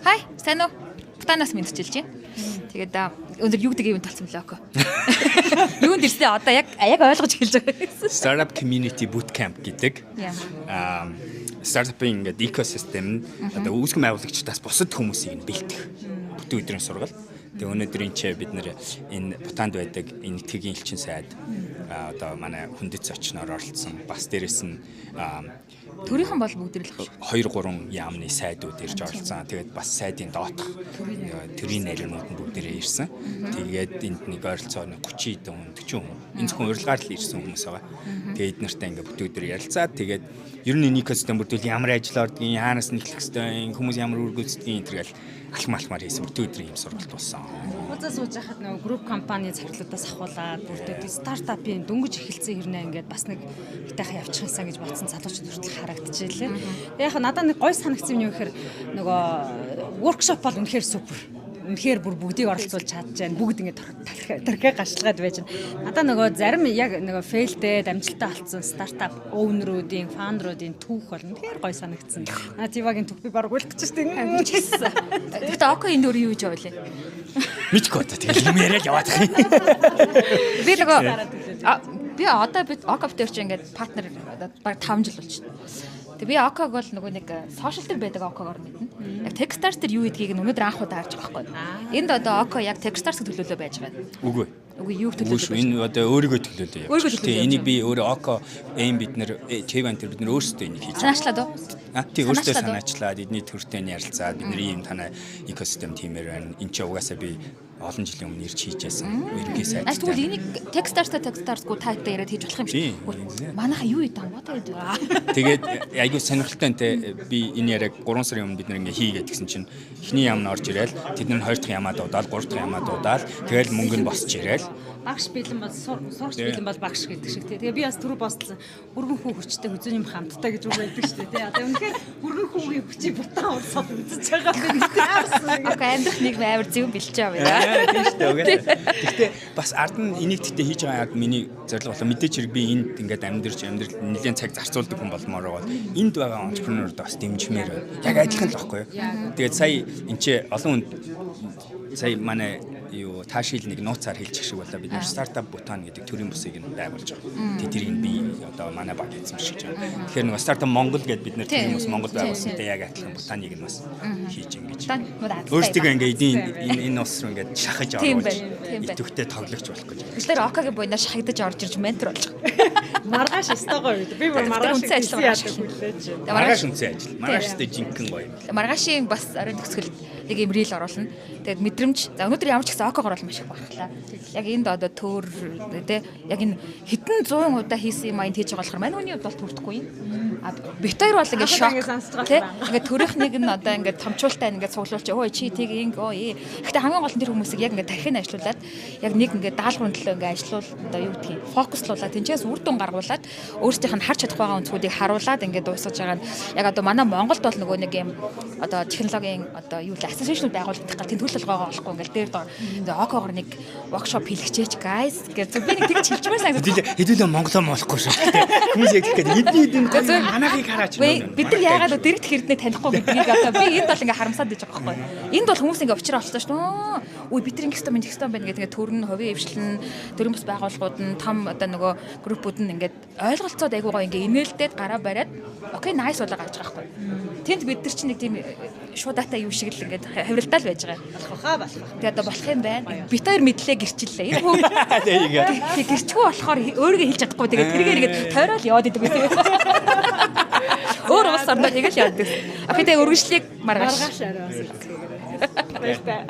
Хай, сайн уу? Бутанаас мэндчилж байна. Тэгээд өндөр юу гэдэг юм талцсан локо. Юунд ирсэн одоо яг ойлгож эхэлж байгаа гэсэн. Startup Community Bootcamp гэдэг стартапын ингээд экосистем нь одоо үүсгэн байгуулагчдаас бусад хүмүүсийг нь бэлтгэх бүтэн өдрийн сургалт. Тэгээ өнөөдөр энэ ч бид нэр энэ Бутанд байдаг энэ Энэтхэгийн элчин сайд одоо манай хүндэт зочноор оролцсон. Бас дээрэс нь Төрийнхэн бол бүгд л ах. 2 3 яамны сайдууд ирж оролцсон. Тэгээд бас сайдын доотх төрийн нарийнууд нь бүгдээрээ ирсэн. Тэгээд энд нэг ойролцоогоо 30 хэдэн хүн, 40 хүн. Энэ зөвхөн урилгаар л ирсэн хүмүүс байгаа. Тэгээд эд нартай ингээ бүтэн өдөр ярилцаад, тэгээд ер нь энэ экосистем бүрдүүл ямар ажил ордгийг, хаанаас нь эхлэх ёстой, хүмүүс ямар үүрэг гүйцэтгэдэг энэ төр гэл алхам алхмаар хийсэн бүтэн өдрийн юм сургалт болсон. Хузаа сууж байхад нөгөө групп компани захирлуудаас ахуулаад бүрдээд стартапын дөнгөж эхэлсэн хэрнээ ингээд бас нэг битайхан явчихсан гэж бодсон залуучууд хүртэл харагдчихлээ. Яг надад нэг гой санагдсан юм юу гэхээр нөгөө workshop бол үнэхээр супер. Үнэхээр бүр бүгдийг оролцуулж чадж байна. Бүгд ингээд тархиа гашилгаад байж байна. Надаа нөгөө зарим яг нөгөө fail дээд амжилттай алдсан стартап owner уудын, founder уудын түүх бол үнэхээр гой санагдсан. Наа Тивагийн түүх би баг уйлах гэж байна. Тэгэхдээ Око энд өөр юу хийж байгаа вэ? Мэдгүй одоо тэгэл юм яриад яваад байгаа юм. Би нөгөө би одоо би Око дээр чи ингээд партнер баг 5 жил болчихно. Тэгээ би Оког бол нөгөө нэг social дээр байдаг Окогоор мэднэ. Яг Techstars дээр юу гэдгийг нь өнөөдөр анх удаа харж байгаа байхгүй. Энд одоо Око яг Techstars төлөөлөө байж байгаа. Үгүй. Үгүй, юу Үгүй төлөөлөө шүү. байж Энэ одоо өөрийгөө төлөөлөө явж. Өөрийгөө төлөөлөө Тийм, явж энийг би өөрөө Око эм бид нэр Чеван тэр бид нэр өөрсдөө энийг хийж байгаа. Санаачлаад уу? А тий, өөртөө Санаачлаад уу? санаачлаад, эдний төртэй нь ярилцаад, бид нар ийм танай экосистем тиймэр байна. Энд чи угаасаа би олон жилийн өмнө ирж хийж байсан. Ерөнхий Аж сайдтай. тэгвэл энийг Techstars-тай Techstars-гүй таатай яриад хийж болох юм шиг. Тийм, exactly. Манайха юу хийдэг юм бо та гэдэг. Тэгээд айгүй сонирхолтой нэ, би энэ яриаг 3 сарын өмнө бид нар ингээ хийгээд гэсэн чинь эхний яам нь орж ирээл, тэд нар хоёр дахь ямаа дуудаал, гурав дахь ямаа дуудаал, тэгэл мөнгө нь босч ирээл. Багш бэлэн бол сурагч бэлэн бол багш гэдэг шиг тий. Тэгээ би бас түрүү бостлоо. Өргөн хүү хүчтэй хүзүүний юм хамттай гэж үг байдаг шүү дээ тий. Одоо үнэхээр өргөн хүүгийн хүчийг Бутан улсад үзэж байгаа юм байна. Окей, амьдрах нэг амар зөв бэлчээ байна. Тийм шүү дээ, угаасаа. Гэхдээ бас ард нь энийг тэгтээ хийж байгаа ард миний зорилго болоо мэдээч хэрэг би энд ингээд амьдарч амьдрал нэлээд цаг зарцуулдаг хүн болмоор бол энд байгаа entrepreneur бас дэмжмээр байна. Яг адилхан л байхгүй юу? Тэгээд сая энэ чи олон хүн сая манай юу таашил нэг нууцаар хэлчих шиг болоо, бид нэр стартап Бутан гэдэг төрийн бусыг нь байгуулж байгаа. Тэгээд тэрийг би одоо манай баг эзэмшиж байгаа. Тэгэхээр нэг стартап Монгол гэдээ бид нэр төрийн бус Монгол байгуулсан тэ яг адилхан Бутаныг нь бас хийж ингэж. Бутан мод Өөрсдөө ингээ эдийн энэ улс руу ингээд шахаж Тийм оруулж байна, тийм байна. идэвхтэй тоглогч болох гэж. Тэгэхээр Окогийн буйнаар шахагдаж орж ирж ментор болж байгаа. Маргааш өстой гоё үед. Би бүр Тэр маргааш үндсэн ажил маргааш. яадаг хүлээж байна. Тэгээ Маргааш үндсэн ажил. Маргааштай жинхэнэ гоё юм. Маргаашийн бас оройн төгсгөл нэг юм reel оруулна. Тэгээд мэдрэмж за өнөөдөр ямар ч гэсэн Окогоор бол маш их багтлаа. Яг энд одоо төр тэ яг энэ хэдэн зуун удаа хийсэн юм аянд хийж байгаа болохоор мань хүний хувьд бол төрдөхгүй юм. А бит хоёр бол ингээд Анх шок удаа ингээд сонсож байгаа тэ болохоор. ингээд төрийнхнийг нь одоо ингээд томчуултай ингээд цуглуулч өө чи тийг ингэ өө ээ. Гэхдээ хамгийн гол нь тэр хүмүүсийг яг ингээд тархин ажиллуулад, яг нэг ингээд даалгаврын төлөө ингээд ажиллуул, одоо юу гэдгийг фокуслуулаад, тэнцээс үр дүн гаргуулад, өөрсдийнх нь харж чадах байгаа өнцгүүдийг харуулад ингээд дуусгаж байгаа нь яг одоо манай Монголд бол нөгөө нэг юм одоо технологийн одоо юу л association байгуулагдах гал тэн төл толгоогоо олохгүй ингээд дээр доор тэгээ Окогоор нэг workshop хийлгэчээч guys гэж би нэг тэгж хэлчмээр санагдав. Хэдүүлээ хэдүүлээ Монголоо молохгүй шүү. Гэтэ хүмүүс яг гэх гээд эдний эдийн гоё манайхыг хараач. Үгүй, бид нар яагаад дэрэгдэх эрдэнэ танихгүй гэдгийг одоо би энд бол ингээ харамсаад иж байгаа байхгүй. Энд бол хүмүүс ингээ учраа олцсон шүү дээ. Үгүй, бид нар ингэ ёстой юм байна гэдэг ингээ төрн хувийн дэвшлэн төрийн бус байгууллагууд нь том одоо нөгөө группүүд нь ингээд ойлголцоод айгуу гоё ингээ инээлдээд гараа бариад okay, nice болоо гарч байгаа байхгүй. Тэнд бид нар чинь нэг тийм шуудатай юу шиг л ингээд хавиралдаал байж байгаа. Болох хаа болох. Тэгээ одоо болох юм байна. Бит хоёр мэдлээ гэрчлээ. Энэ хүн Тэгээ. тэг гэрчгүй болохоор өөрийгөө хэлж чадахгүй тэгээ тэргээр ингээд тойрол яваад идэг байсан. Өөр улс орноо тэгэл яваад байсан. Okay, тэгээ өргөжлийг маргааш. Маргааш арай бас хэлцгээгээр. Баяртай.